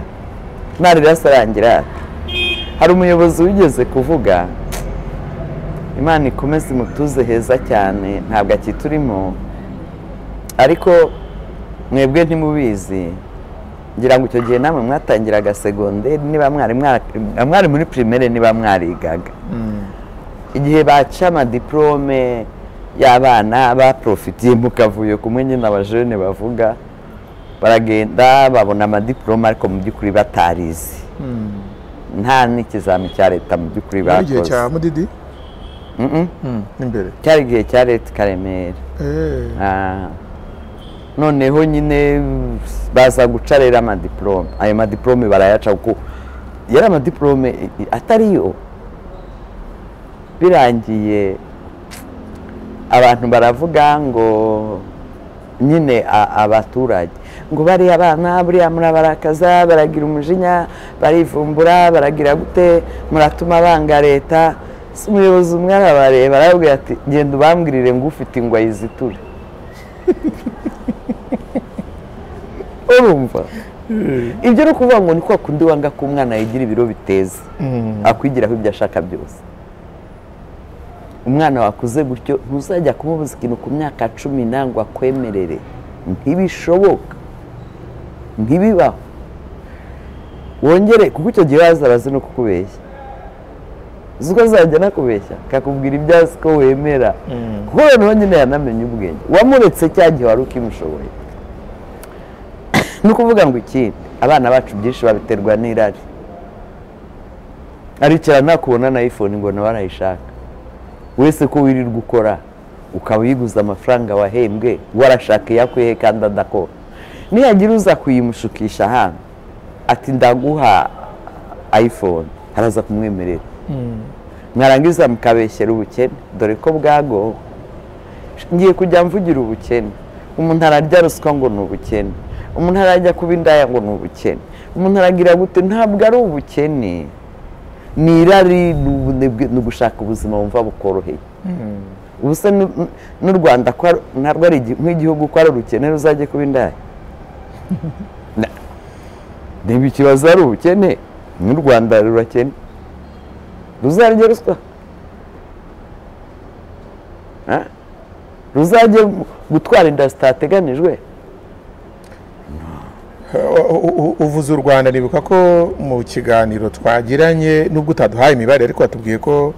narira asarangira. Hari umuyobozi wigeze kuvuga, Imana ikomeze imutuze heza cyane, ntabwo akiturimo, ariko mwebwe ntimubizi. Ngira ngo icyo gihe namwe mwatangiraga segonderi, niba mwari muri primaire, niba mwarigaga. Igihe baca amadiplome y'abana baprofitiye mu kavuyo kumwe nyine abajene bavuga, baragenda babona amadiplome ariko mu by'ukuri batarizi, nta n'ikizami cya leta mu by'ukuri bakoze. Igihe cya Mudidi? Imbere cyari igihe cya leta Karemera. Noneho nyine baza guca rero amadiplome, ayo madiplome barayaca kuko yari amadiplome atariyo. Birangiye abantu baravuga ngo nyine abaturage ngo bariya abana buriya murabarakaza, baragira umujinya, barivumbura, baragira gute, muratuma banga leta. Umuyobozi umwe arabareba arababwira ati genda ubambwirire ngo ufite ingwa yiziture. Urumva ibyo no kuvuga ngo ni kwa kundi wanga ko umwana yigira ibiro biteze, akwigiraho ibyo ashaka byose. Umwana wakuze gutyo ntuzajya kumubuza ikintu ku myaka 10 nangwa akwemerere, ntibishoboka, ntibibaho. Wongere kuko icyo gihe azabaze no kukubeshya, uzi ko azajya anakubeshya akakubwira ibyo azi ko wemera, kuko noneho nyine yanamenye ubwenge, wamuretse cya gihe wari ukimushoboye. Ni ukuvuga ngo ikindi abana bacu byinshi babiterwa n'irari. Aricara nakubona na iPhone ngo nawe arayishaka, wese ko wirirwa ukora ukaba uyiguza amafaranga wahembwe, warashaka iyakwihe kandi adakora. Niyagira uza kuyimushukisha hano ati ndaguha iPhone, araza kumwemerera. Mwarangiza mukabeshyera ubukene, dore ko bwago ngiye kujya mvugira ubukene. Umuntu ararya ruswa ngo ni ubukene, umuntu arajya kuba indaya ngo ni ubukene, umuntu aragira gute, ntabwo ari ubukene, ni irari, ni ugushaka ubuzima wumva bukoroheye. Ubu se n'u Rwanda ntabwo ari nk'igihugu ko ari urukene ruzajye kuba indaya? Niba ikibazo ari ubukene, n'u Rwanda rurakene, ruzarya ruswa, ruzajye gutwara inda zitateganijwe. Uvuze u Rwanda, nibuka ko mu kiganiro twagiranye nubwo utaduhaye imibare, ariko watubwiye ko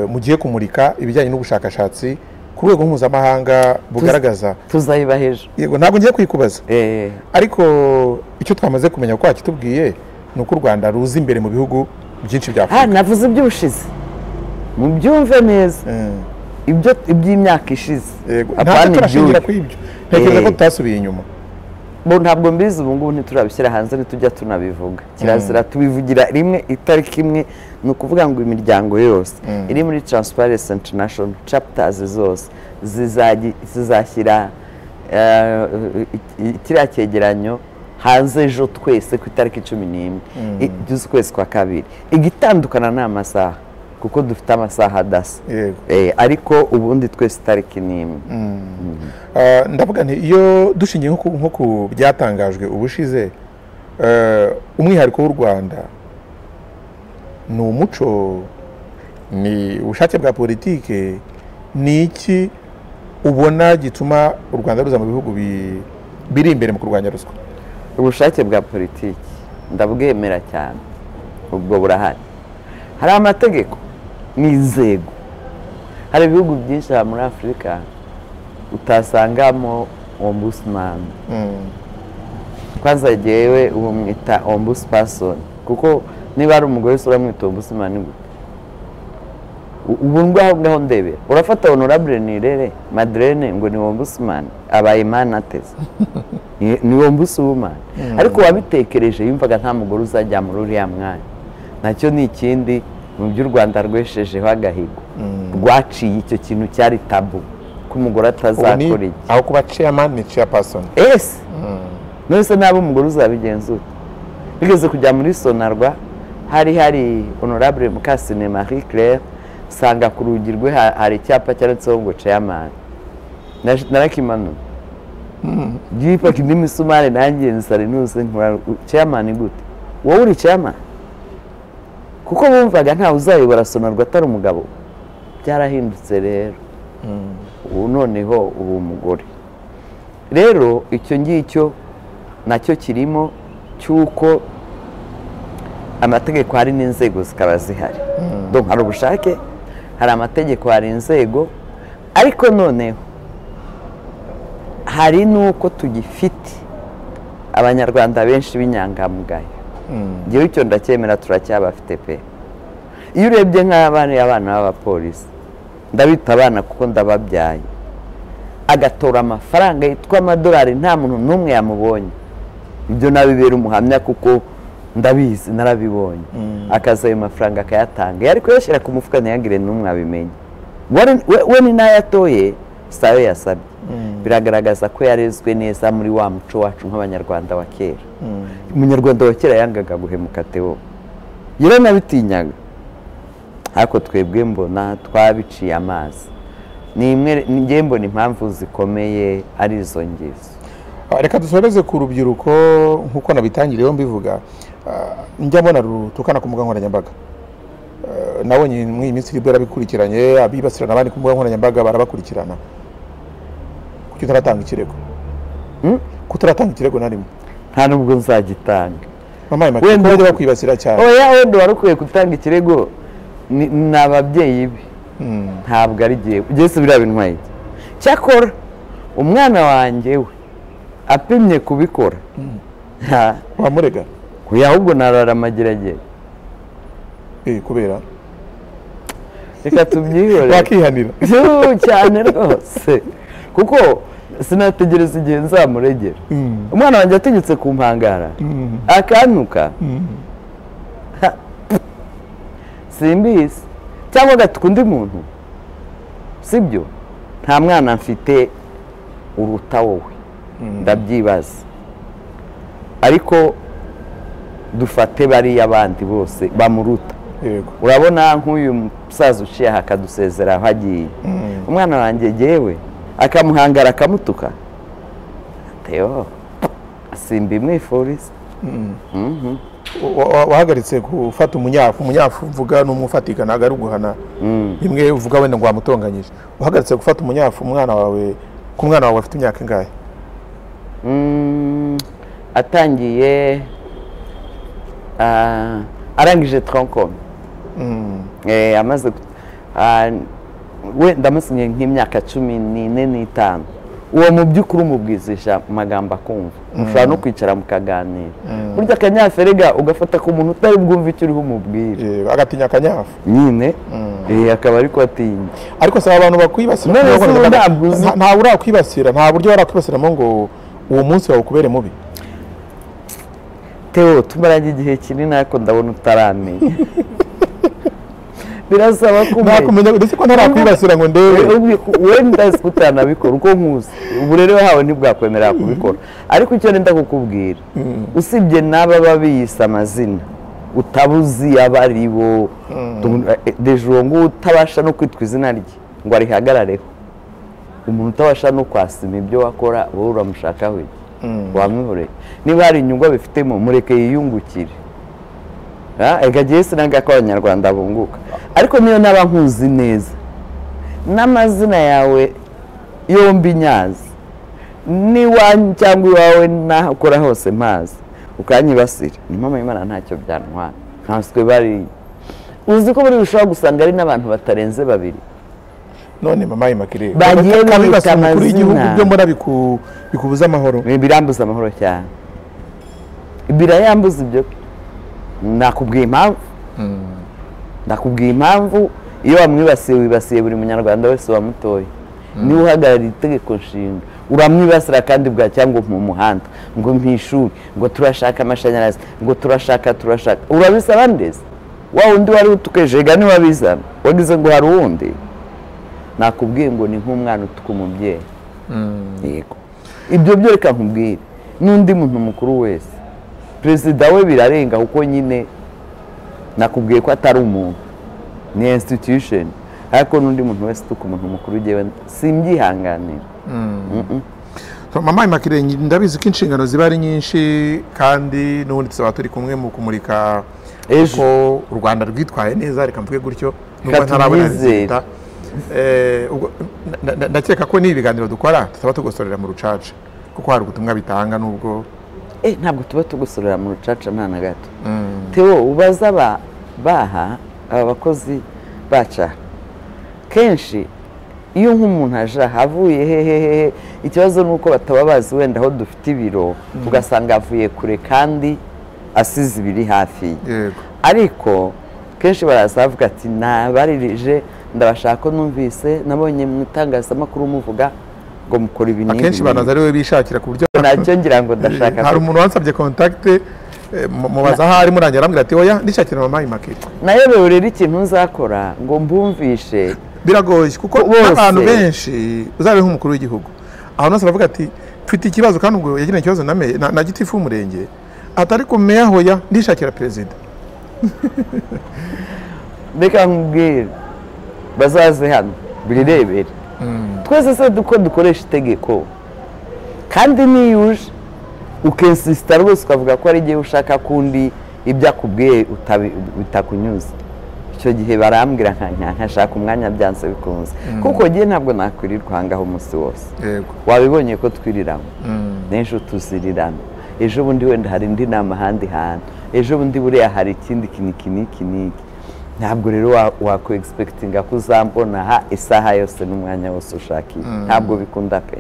mugiye kumurika ibijyanye n'ubushakashatsi ku rwego mpuzamahanga bugaragaza. Tuzayibaha ejo. Yego, ntabwo ngiye kuyikubaza, ariko icyo twamaze kumenya ko wakitubwiye ni uko u Rwanda ruza imbere mu bihugu byinshi bya Afurika. Navuze iby'ubushize, mubyumve neza, ibyo iby'imyaka ishize. Ntabwo turashingira kuri ibyo, ntekereza ko tutasubiye inyuma. Bo ntabwo mbizi ubu ngubu ntiturabishyira hanze, ntitujya tunabivuga. Kirazira tubivugira rimwe itariki imwe. Ni ukuvuga ngo imiryango yose iri muri Transparency International, chapters zose zizashyira kiriya cyegeranyo hanze ejo twese ku itariki 11 z'ukwezi kwa kabiri. Igitandukana ni amasaha, kuko dufite amasaha adasa. Ariko ubundi twese itariki ni imwe. Ndavuga nti iyo dushingiye nko ku byatangajwe ubushize, umwihariko w'u Rwanda ni umuco, ni ubushake bwa politike. Ni iki ubona gituma u Rwanda ruza mu bihugu biri imbere mu kurwanya ruswa? Ubushake bwa politiki ndabwemera cyane, ubwo burahari. Hari amategeko n'inzego. Hari ibihugu byinshi aha muri Afurika utasangamo ombudsman. Kwanza jyewe ubu mwita ombudsperson, kuko niba ari umugore se uramwita ombudsman gute? Ubu ngaho ngaho ndebera, urafata Honorable Nirere Madeleine ngo ni ombudsman, abaye manateze ni ombudswoman. Ariko wabitekereje yumvaga nta mugore uzajya muri uriya mwanya. Nacyo ni ikindi mu by'u Rwanda rweshejeho agahigo, rwaciye icyo kintu cyari tabu ko umugore atazakora iki. Aho kuba chairman ni chairperson. Ese none nabo umugore uzabigenzura? Bigeze kujya muri Sonarwa, hari Honorable Mukasine Marie Claire, sanga ku rugi rwe hari icyapa cyanditseho ngo chairman. Narakimanuye gipaka indi misumari nanjye nsari nuse nkora chairman gute? Wowe uri chairman? Kuko bumvaga ntawe uzayobora Sonarwa atari umugabo. Byarahindutse rero, ubu noneho ubu umugore. Rero icyo ngicyo nacyo kirimo, cy'uko amategeko hari n'inzego zikaba zihari. Donc hari ubushake, hari amategeko, hari inzego, ariko noneho hari n'uko tugifite Abanyarwanda benshi b'inyangamugayo. Ngewe icyo ndacyemera, turacyabafite pe. Iyo urebye nk'abana, abana b'abapolisi, ndabita abana kuko ndababyaye, agatora amafaranga yitwa amadolari nta muntu n'umwe yamubonye. Ibyo nabibera umuhamya kuko ndabizi, narabibonye. Akaza ayo mafaranga akayatanga, yari kuyashyira ku mufuka ntiyagire n'umwe abimenye. We ni n'ayatoye sayo yasabye. Biragaragaza ko yarezwe neza muri wa muco wacu nk'Abanyarwanda wa kera. Umunyarwanda wa kera yangaga guhemuka Theo, yaranabitinyaga. Ariko twebwe mbona twabiciye amazi. Ni imwe njye mbona impamvu zikomeye ari izo ngizo. Reka dusoreze ku rubyiruko nk'uko nabitangiriyeho mbivuga. Njya mbona rutukana ku mbuga nkoranyambaga. Nabonye muri iyi minsi ribwo yarabikurikiranye, abibasirana abandi ku mbuga nkoranyambaga barabakurikirana. Kuki utaratanga ikirego? Kutaratanga ikirego na rimwe? Nta nubwo nzagitanga. Mama Immaculée, ko bakwibasira cyane. Oya, wenda wari ukwiye gutanga ikirego ni ababyeyi be, ntabwo ari jyewe. Ugeze biriya bintwaye iki? Cyakora umwana wanjye we apimye kubikora, wamurega? Oya, ahubwo narara amageragere. Kubera reka tubyihorere, wakihanira cyane rwose, kuko sinategereza igihe nzamuregera. Umwana wanjye ategetse kumpangara akantuka, simbizi, cyangwa agatuka undi muntu, sibyo? Nta mwana mfite uruta wowe, ndabyibaza. Ariko dufate bariya abandi bose bamuruta. Urabona nk'uyu musaza uciye aha akadusezera aho agiye, umwana wanjye jyewe akamuhangara akamutuka, Theo simbimwifuriza. Wahagaritse gufata umunyafu? Umunyafu mvuga n'umwe ufatika, ntabwo ari uguhana bimwe uvuga wenda ngo wamutonganyije. Uhagaritse gufata umunyafu umwana wawe, ku mwana wawe afite imyaka ingahe? Atangiye arangije tronc commun, amaze wenda amusinye nk'imyaka 14 n'itanu. Uwo mu by'ukuri umubwizisha amagambo akumva, mushobora no kwicara mukaganira. Burya akanyaferega ugafata ku muntu utari bwumve icyo uriho umubwira, agatinya akanyafu nyine, akaba ariko atinya. Ariko saba abantu bakwibasira, nta urakwibasira, nta buryo barakwibasiramo ngo Uwo munsi wawe ukubere mubi. Theo, tumaranye igihe kinini ariko ndabona utaramenya. Birasaba kumenya. Nakumenya ndetse ko ntarakwibasira ngo ndebe. Wenda utanabikora uko nkuzi. Uburere wahawe ntibwakwemerera kubikora. Ariko icyo nenda kukubwira, usibye n'aba babiyise amazina utabuzi abari bo, dejo ngo utabasha no kwitwa izina rye ngo arihagarareho. Umuntu utabasha no kwasima ibyo wakora wowe uramushakaho iki? Wamwihoreye. Niba hari inyungu abifitemo mureke yiyungukire. Ega jye sinanga ko abanyarwanda bunguka. Ariko niyo naba nkuzi neza, n'amazina yawe yombi nyazi, n'iwanyu cyangwa iwawe n'aho ukora hose mpazi, ukanyibasira, ni mama y'Imana ntacyo byantwara. Nkanswe bariya. Uzi ko buri ushobora gusanga ari n'abantu batarenze babiri. None mama Immaculee, bagiye kabibasira umukuru w'igihugu amazina. Byo mbona bikubuza amahoro. Birambuza amahoro cyane. Birayambuza ibyo. Nakubwiye impamvu. Nakubwiye impamvu iyo wamwibasiye wibasiye buri munyarwanda wese wamutoye. Niwe uhagarariye itegeko nshinga. Uramwibasira kandi bwa cyangwa mu muhanda, ngo mpishuri, ngo turashaka amashanyarazi, ngo turashaka. Urabisaba ndeze. Wa undi wari utukejega ni wabizana. Wagize ngo hari uwundi. Nakubwiye ngo ni nk'umwana utuka umubyeyi. Yego. Ibyo byo reka nkubwire. N'undi muntu mukuru wese. Perezida we birarenga kuko nyine nakubwiye ko atari umuntu, ni institution. Ariko n'undi muntu wese utuka umuntu mukuru jewe simbyihanganira. So, mama Immaculee, ndabizi ko inshingano ziba ari nyinshi kandi n'ubundi tuzaba turi kumwe mu kumurika Ejo. ko u Rwanda rwitwaye neza, reka mvuge gutyo nubwo Reka ntarabona tubyizere. resultat. Ubwo, ndakeka ko ni ibiganiro dukora tutaba tugosorera mu rucaca kuko hari ubutumwa bitanga nubwo Ntabwo tuba tugosorera mu rucaca nta na gato. Theo, ubaza baha aba bakozi baca kenshi iyo nk'umuntu aje ahavuye hehehe, ikibazo ni uko bataba bazi wenda aho dufite ibiro, ugasanga avuye kure kandi asize ibiri hafi ye. Ariko kenshi baraza bavuga ati nabaririje ndabashaka ko numvise nabonye mu itangazamakuru muvuga ngo mukora ibi n'ibi. Akenshi banaza ari we bishakira ku buryo nacyo ngira ngo ndashaka. Hari umuntu wansabye contact, mubaza aho ari murangira arambwira ati oya ndishakira mama Immaculee. Nayobewe rero ikintu nzakora ngo mbumvishe. Biragoye kuko Bose. n'abantu benshi uzabe nk'umukuru w'igihugu aho nose aravuga ati mfite ikibazo kandi ubwo yagiranye ikibazo na gitifu w'umurenge atari ku meya hoya ndishakira perezida. Reka nkubwire bazaze hano birebere. Twese se uko dukoresha itegeko kandi niyo uje ukensisita rwose ukavuga ko ari igihe ushaka kundi ibyo akubwiye bitakunyuze, icyo gihe barambwira nkashaka umwanya byanze bikunze, kuko ngiye ntabwo nakwirirwa aha ngaho umunsi wose. Wabibonye ko twiriramo n'ejo tuzirirana, ejo bundi wenda hari indi nama ahandi hantu, ejo bundi buriya hari ikindi iki n'iki n'iki. Ntabwo rero wakwe expectinga ko uzambona aha isaha yose n'umwanya wose ushakiye, ntabwo bikunda pe.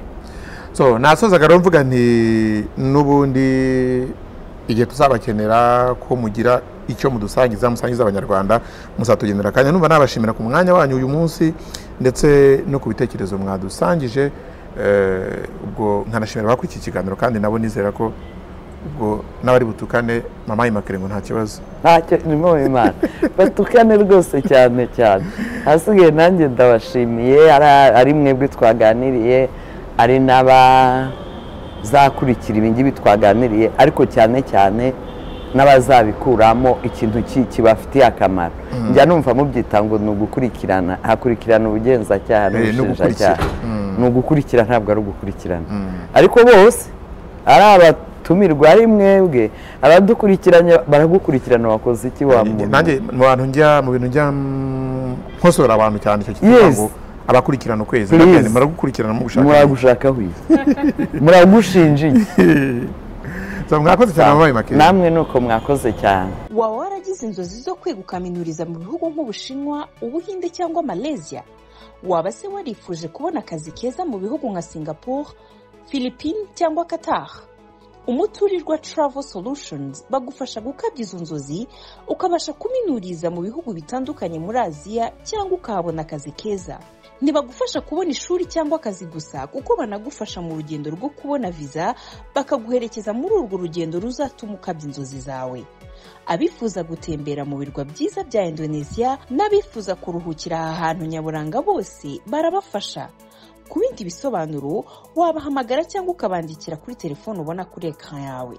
So nasozaga rero mvuga nti n'ubundi igihe tuzabakenera ko mugira icyo mudusangiza musangiza abanyarwanda muzatugenera akanya. Numva nabashimira ku mwanya wanyu uyu munsi ndetse no ku bitekerezo mwadusangije, ubwo nkanashimira abakurikiye ikiganiro kandi nabo nizera ko ubwo n'abari butukane mama Immaculee ngo nta kibazo. Ntacyo, ni mu Imana batukane rwose cyane cyane. Hasigaye nanjye ndabashimiye, ari mwebwe twaganiriye, ari n'abazakurikira ibi ngibi twaganiriye, ariko cyane cyane n'abazabikuramo ikintu kibafitiye akamaro. Njya numva mubyita ngo ni ugukurikirana, hakurikirana ubugenzacyaha n'ubushinjacyaha. Ni ugukurikira ntabwo ari ugukurikirana. Ariko bose ari abatumirwa ari mwebwe abadukurikiranye baragukurikirana wakoze iki wa muntu. Nanjye mu bantu njya mu bintu njya nkosora abantu cyane icyo kivuga ngo abakurikirana ukwezi muragukurikirana mugushaka muragushaka wize muragushinja iki. So mwakoze cyane mama Immaculee. Namwe nuko mwakoze cyane. Waba waragize inzozi zo kwiga ukaminuriza mu bihugu nk'Ubushinwa, Ubuhinde cyangwa Malaysia? Waba se warifuje kubona akazi keza mu bihugu nka Singapore, Philippines cyangwa Qatar? Umuturirwa Travel Solutions bagufasha gukabya izo nzozi ukabasha kuminuriza mu bihugu bitandukanye muri Aziya cyangwa ukahabona akazi keza. Ntibagufasha kubona ishuri cyangwa akazi gusa, kuko banagufasha mu rugendo rwo kubona viza, bakaguherekeza muri urwo rugendo ruzatuma ukabya inzozi zawe. Abifuza gutembera mu birwa byiza bya Indonesia n'abifuza kuruhukira aha hantu nyaburanga bose barabafasha. Ku bindi bisobanuro wabahamagara cyangwa ukabandikira kuri telefone ubona kuri ekara yawe.